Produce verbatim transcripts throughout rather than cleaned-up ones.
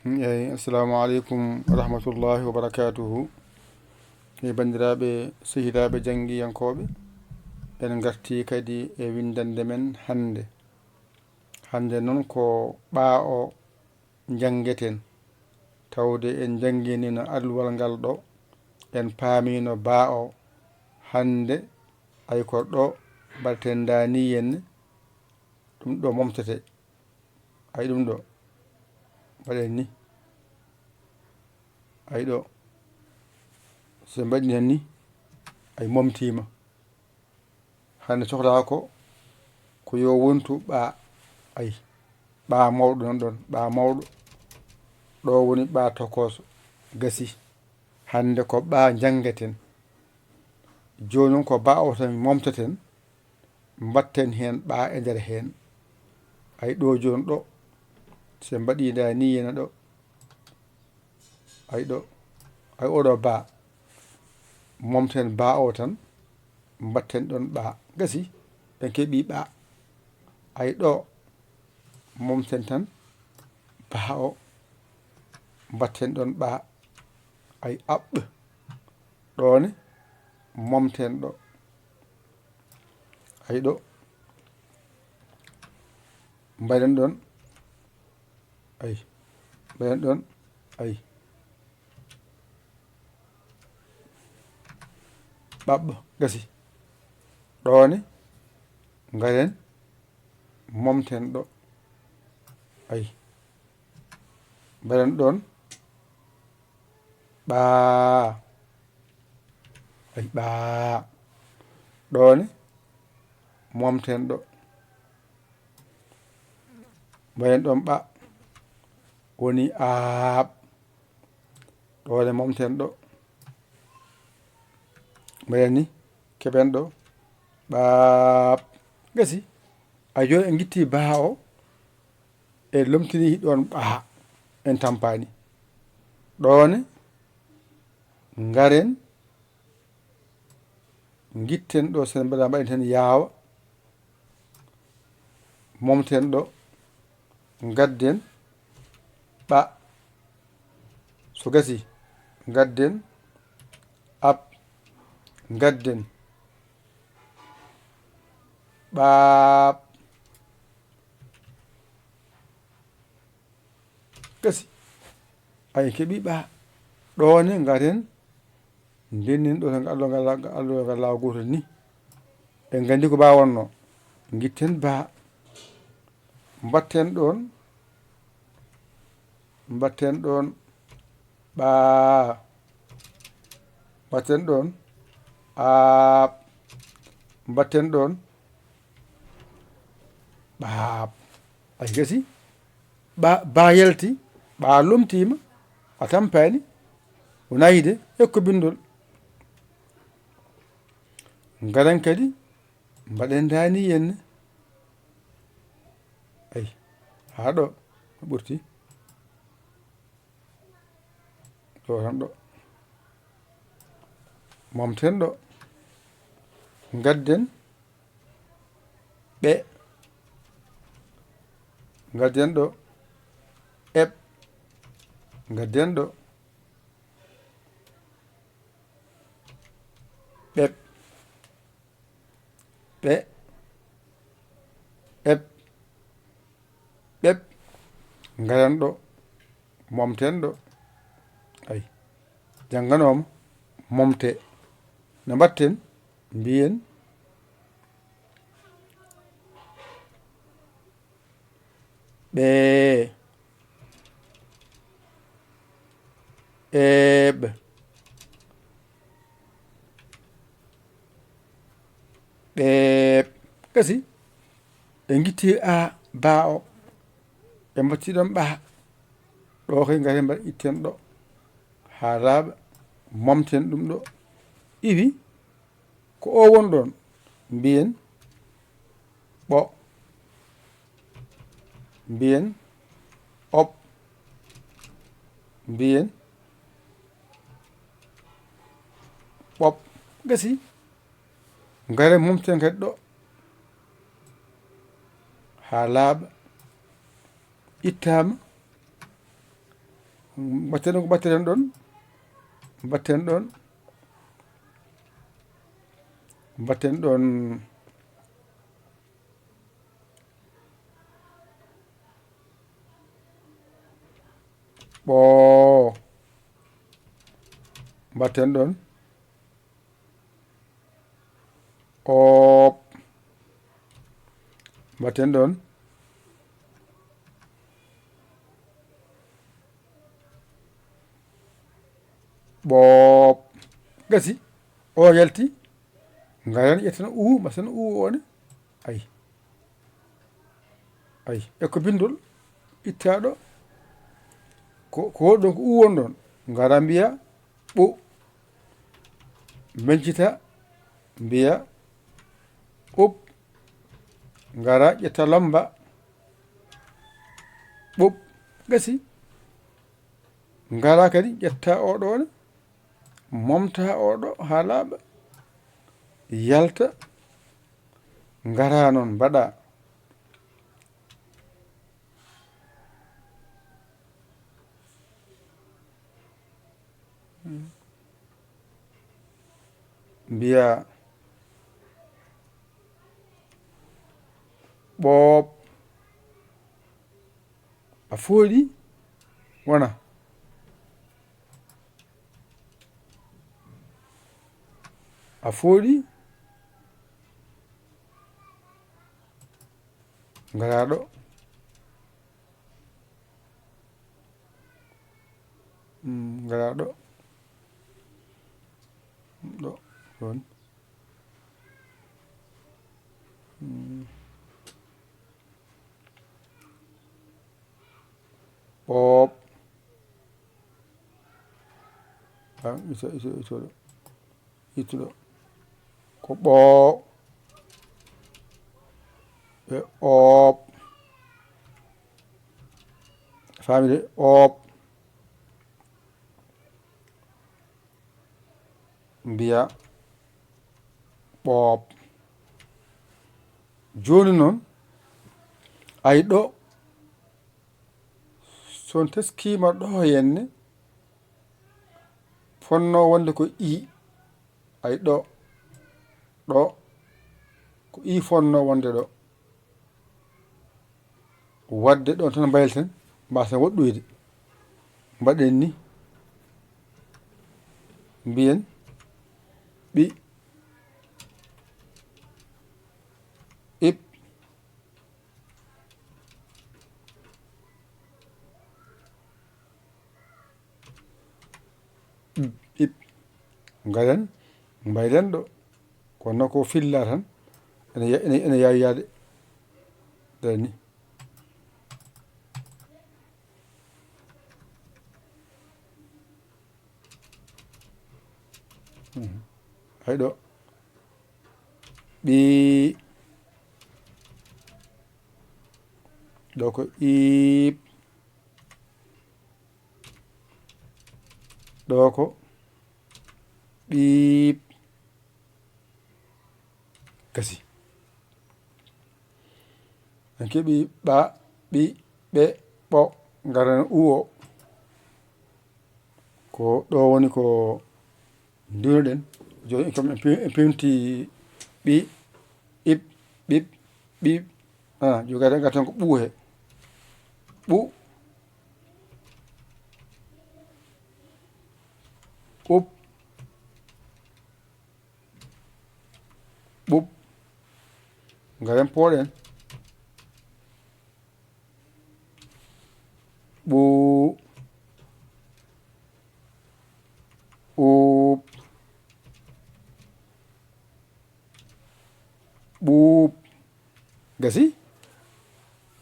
Eyi, assalamu aleykum wa rahmatullahi wa barakatuhu. E banndiraaɓe, sehilaaɓe janngiyankooɓe, en ngartii kadi e winndannde men hannde. Hannde noon ko ɓaa o njanngeten, tawde en njannginino alluwal ngal ɗo, en paamino baa o. Hannde ay ko ɗo mbaɗten ndaa nii henne, ɗum ɗo momtete. Ay ɗum ɗo, mbaɗen ni. Ay ɗo, so en mbaɗi heen ni, ay momtiima. Hannde cohlaa ko, ko yo wontu ɓaa, ay, ɓaa mawɗo nan ɗoon, ɓaa mawɗo. Ɗo woni ɓaa tokooso, gasi. Hannde ko ɓaa njanngeten. Jooni noon ko baa o tan momteten, mbaɗten heen ɓaa e nder heen. Ay ɗo jooni ɗo, so en mbaɗii ndaa nii henne ɗo, ay ɗo, ay oɗo baa, momten baa o tan, mbaɗten ɗoon ɓaa. Gasi, en keɓii ɓaa. Ay ɗo, momten tan baa o, mbaɗten ɗoon ɓaa. Ay aɓɓ, ɗo ne, momten ɗo. Ay ɗo, mbaɗen ɗoon, ay, mbaɗen ɗoon, ay, ɓaɓɓo, gasi. Ɗo ne, ngaren, momten ɗo, ay, mbaɗen ɗoon, ɓaa, ay, ɓaa. Ɗo ne, momten ɗo, mbaɗen ɗoon ɓaa, woni aaɓ. Ɗo ne momten ɗo, mbaɗen ni, keɓen ɗo, ɓaaɓ. Gasi, a jooni en ngittii baa o, en lomtinii ɗoon ɓaa, en tampaani. Ɗo ne, ngaren, ngitten ɗo, sen mbaɗa, mbaɗen heen yaawa, momten ɗo, ngadden ɓaa, so gasi, ngadden aɓ, ngadden ɓaaɓ. Gasi. Ay, keɓii ɓaa. Ɗo ne, ngaren, ndennin ɗo tan, allo ngal, allo ngal laawa gootal ni. En nganndi ko baa wonno. Ngitten baa. Mbatten ɗoon. Mbatten ɗoon. Ɓaa. Mbatten ɗoon. Aaɓ. Mbatten ɗoon. Ɓaaɓ. Ay gasi. Ɓaa, baa yalti, ɓaa lomtiima, a tampaani, wonaa yiide, ekko binndol. Ngaren kadi, mbaɗen ndaa nii henne. Ay, haa ɗo, ɓurti. Ɗo tan ɗo. Momten ɗo. Ngadden. Ɓe. Ngadden ɗo. Eɓ. Ngadden ɗo. Ɓeɓ. Ɓe. Eɓ. Ɓeɓ. Ngaren ɗo. Momten ɗo. Ay. Jannganooma. Momte. No mbaɗten? Mbiyen. Ɓee. Eeɓ. Ɓeeɓ. Gasi. Ɓe ngitti a, baa o. Ɓe mbattii ɗoon ɓaa. Ɗo kay ngaren mbaɗ itten ɗo. Haa laaɓa. Momten ɗum ɗo. Iwi. Ko o won ɗoon, mbiyen ɓo, mbiyen oɓ, mbiyen ɓoɓ. Gasi, ngaren momten kadi ɗo, haa laaɓa, ittaama, Mbatten ko mbatten ɗon. Mbatten ɗon. Mbatten ɗon. Ɓoo. Mbatten ɗon. Oop. Mbatten ɗon. Ɓoop. Gasi. O yalti. Ngaren ƴetten u, mbatten u o ne. Ay. Ay. E ko bindol ittaɗo. Ko, ko woni ɗon ko u woni ɗon. Ngara mbiya ɓu. Mbencita mbiya ɓup. Ngara ƴetta lamba. Ɓup. Gasi. Ngara kadi ƴetta oɗo ne. Momta oɗo haa laaɓa. Yalta. Ngara noon mbaɗa. Mbiya ɓooɓ. A fooɗi wona. A fooɗi. Ngara ɗo. Mm, ngara ɗo. Ɗo, ɗon. Mm. Ɓooɓ. Ah, iso, iso, iso ɗo. Ittuɗo. Ko ɓoo. E oob. Famille oob. Mbiya ɓoob. Jooni noon, ay ɗo, so on teskiima ɗo henne, fonnoo wonde ko i. Ay ɗo, ɗo, ko i fonnoo wonde ɗo. Waɗde ɗon tan mbaylitan, mbaasen woɗɗoyde. Mbaɗen ni. Mbiyen ɓi, ip, ip. Ngaren, mbaylen ɗo. Kono ko filla tan. Ene ya-, ene, ene yaawi yaade. Dara ni. Mhm. Hay ɗo. Ɓii. Ɗo ko iip. Ɗo ko ɓiip. Gasi. En keɓi ɓa, ɓi, ɓe, ɓo, ngaran u o. Ko ɗo woni ko ndunoɗen. Jooni en kam en pe-, en penti ɓi, ip, ɓip, ɓiip. Ah, jooni gaten, gaten ko ɓu he. Ɓu. Ɓup. Ɓup. Ngaren pooɗen. Ɓuu. Ɓuup. Ɓuup. Gasi.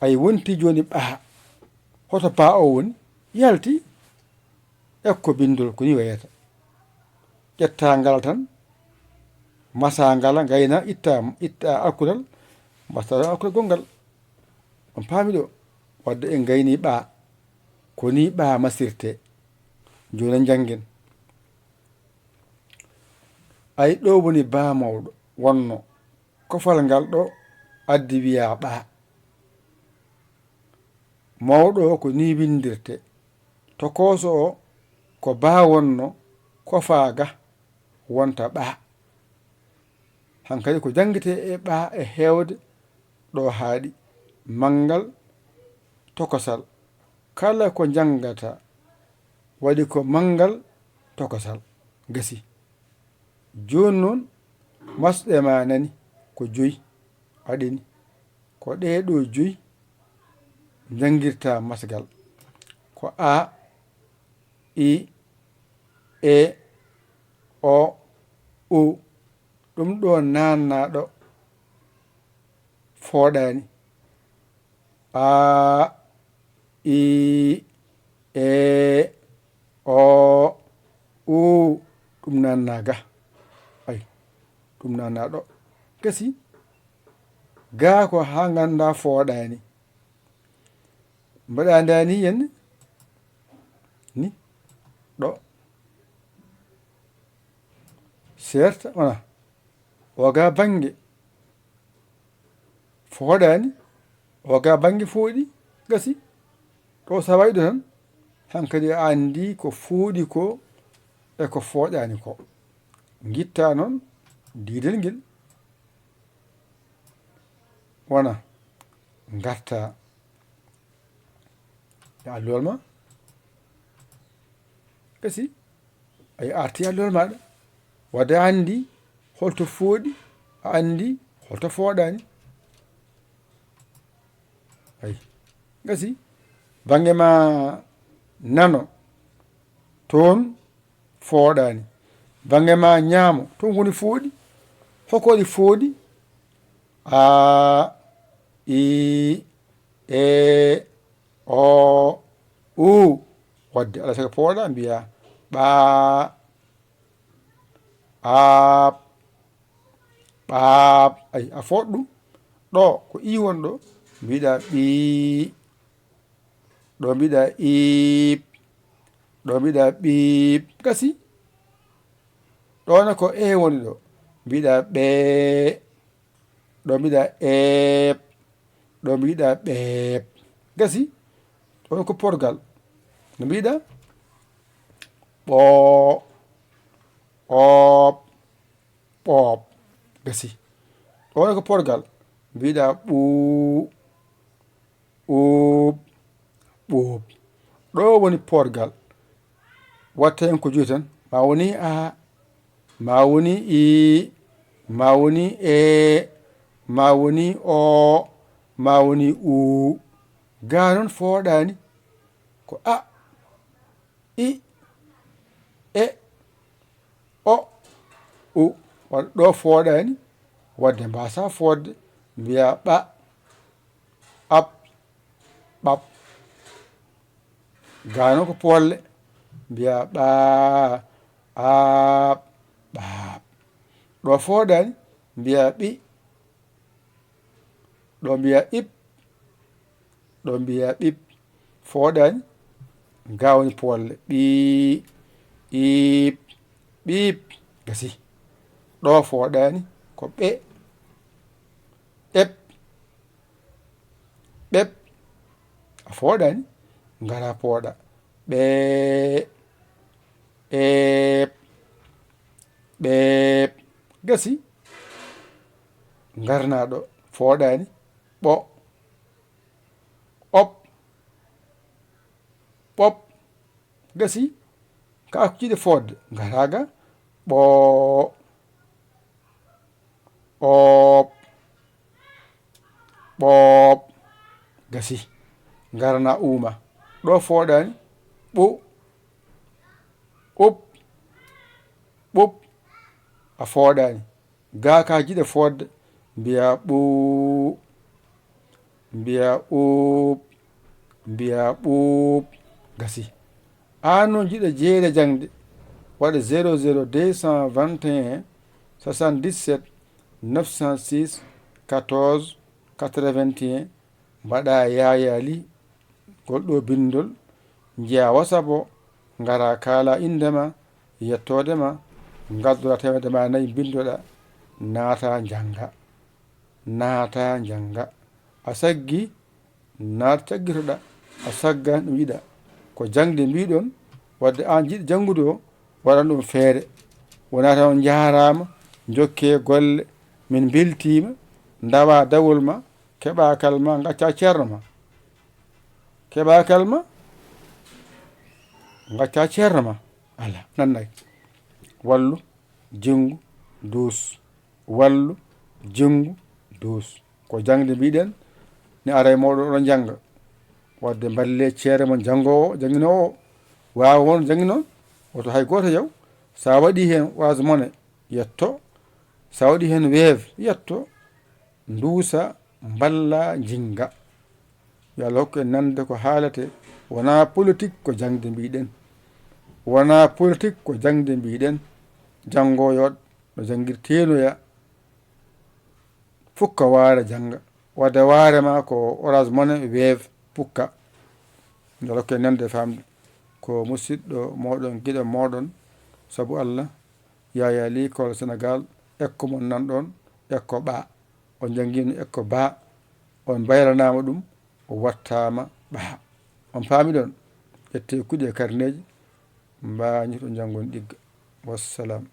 Ay wonti jooni ɓaa. Hoto baa o woni? Yalti. Ekko binndol ko ni wayata. Ƴetta ngal tan, masa ngal, ngayna, itta, itta alkulal, mbasta alkulal gonngal. On paami ɗo? Wadde en ngayni ɓaa. Ko ni ɓaa masirte. Jooni njanngen. Ay ɗo woni baa mawɗo wonno. Kofal ngal ɗo addi wiyaa ɓaa. Mawɗo o ko ni winndirte. Tokooso o ko baa wonno, kofaa ga wonta ɓaa. Hankadi ko janngitee e ɓaa e heewde ɗo haaɗi, manngal tokosal. Kala ko njanngata waɗi ko manngal tokosal. Gasi. Jooni noon, masɗe ma nani ko joyi aɗeni. Ko ɗee ɗoo joyi njanngirta masgal. Ko A, I, E, O, U. Ɗum ɗoo naannaaɗo fooɗaani. A, I, E, O, U. Ɗum naannaa ga. Ay, ɗum naannaa ɗo. Gasi. Gaa ko haa nganndaa fooɗaani. Mbaɗa ndaa ni yen. Ni. Ɗo. Seerta, wona. O ga bannge. Fooɗaani. O ga bannge fooɗi. Gasi. Ɗo sa wayi ɗo tan. Hankadi a anndi ko fooɗi ko e ko fooɗaani ko. Ngitta noon diidel ngel. Wona. Ngarta. Ya alluwal ma. Gasi. Ay, arti alluwal maɗa. Wadde a anndi holto fooɗi, a anndi holto fooɗaani. Ay. Gasi. Bannge ma nano. Toon fooɗaani. Bannge ma ñaamo. Toon woni fooɗi. Hoko waɗi fooɗi? A, I, E, O, U. Wadde, alaa sago pooɗa, mbiya ɓaa, ɓaab, ɓaab. Ay, a fooɗ ɗum. Ɗo, ko I won ɗo, mbiɗa ɓii. Ɗo mbiɗa iib. Ɗo mbiɗa ɓiib. Gasi. Ɗo ne ko E woni ɗo. Mbiɗa ɓee. Ɗo mbiɗa eeb. Ɗo mbiɗa ɓeeb. Gasi. Ɗo ko porgal. No mbiɗa ɓoo. Oob. Ɓoob. Gasi. Ɗo ne ko porgal. Mbiɗa ɓuu. Ɓuuɓ, ɓuuɓ. Ɗo woni porgal. Watta hen ko joyi tan. Ma woni A, ma woni I, ma woni E, ma woni O, ma woni U. Ga noon fooɗaani. Ko A, I, E, O, U. Waɗa ɗo fooɗaani, wadde mbaasa fooɗde, mbiya ɓa, ɓaɓ, ɓaɓ. Ga noon ko poolle, mbiya ɓaa, aaɓ, ɓaaɓ. Ɗo fooɗaani, mbiya ɓi, ɗo mbiya iɓ, ɗo mbiya ɓiɓ. Fooɗaani. Ga woni poolle. Ɓii, iiɓ, ɓiiɓ. Gasi. Ɗo fooɗaani. Ko ɓe, eɓ, ɓeɓ. A fooɗaani. Ngara pooɗa. Ɓee, eeɓ, ɓeeɓ. Gasi. Ngarnaa ɗo. Fooɗaani. Ɓo, oɓ, ɓoɓ. Gasi. Ka ko jiɗe fooɗde. Ngaraaga. Ɓoo, ooɓ, ɓooɓ. Gasi. Ngarana uuma. Ɗo fooɗaani. Ɓu, uɓ, ɓuɓ. A fooɗaani. Ga ka jiɗe fooɗde, mbiya ɓuu, mbiya ɓuuɓ, mbiya ɓuuɓ. Gasi. Aan noon jiɗo jeeyde jaŋde, waɗa zéro zéro deux cent vingt et un soixante-dix-sept neuf cent six quatorze quatre-vingt-un, mbaɗa Yaya Ly ngol ɗo binndol, njiya WhatsApp o, ngara kaala innde ma, yettoode ma, ngaddora teemedde ma nayi mbinndoɗa, naata njannga, naata njannga. A saggi, naata caggitoɗa, a sagga no yiɗa. Ko jaŋde mbiɗon, wadde aan jiɗɗo janngude o, waɗan ɗum feere. Wonaa tan on njaaraama, njokkee golle, min mbeltiima, ndawaa dawol ma, keɓaa kal ma, ngaccaa ceerno ma. Keɓaa kal ma, ngaccaa ceerno ma. Alaa, nannay. Wallu, jinngu, duus. Wallu, jinngu, duus. Ko jaŋde mbiɗen, ne ara e mooɗon oɗon njannga. Wadde mballee ceerno mon janngoowo, jannginoowo, waawa won jannginon, woto hay gooto yaw. So a waɗii heen Orange Money, yetto. So a waɗii heen Wave, yetto. Nduusa, mballa, njinnga. Yo Allah hokku en nande ko haalate. Wonaa politik, ko jaŋde mbiɗen. Wonaa politik, ko jaŋde mbiɗen. Janngooyo no janngirteenoya. Fukka waare jannga. Wadde waare ma ko Orange Money, Wave, pukka. Yo Allah hokku en nande e faamde. Ko musiɗɗo mooɗon, giɗo mooɗon, sabu Allah, Yaya Likol Senegal, ekko mon nan ɗoon, ekko ɓaa. On janngiino ekko baa, on mbayranaama ɗum, o wattaama ɓaa. On paami ɗoon? Ƴettee kuɗi e karneeji, mbaañoton janngon ɗigga. Wassalam.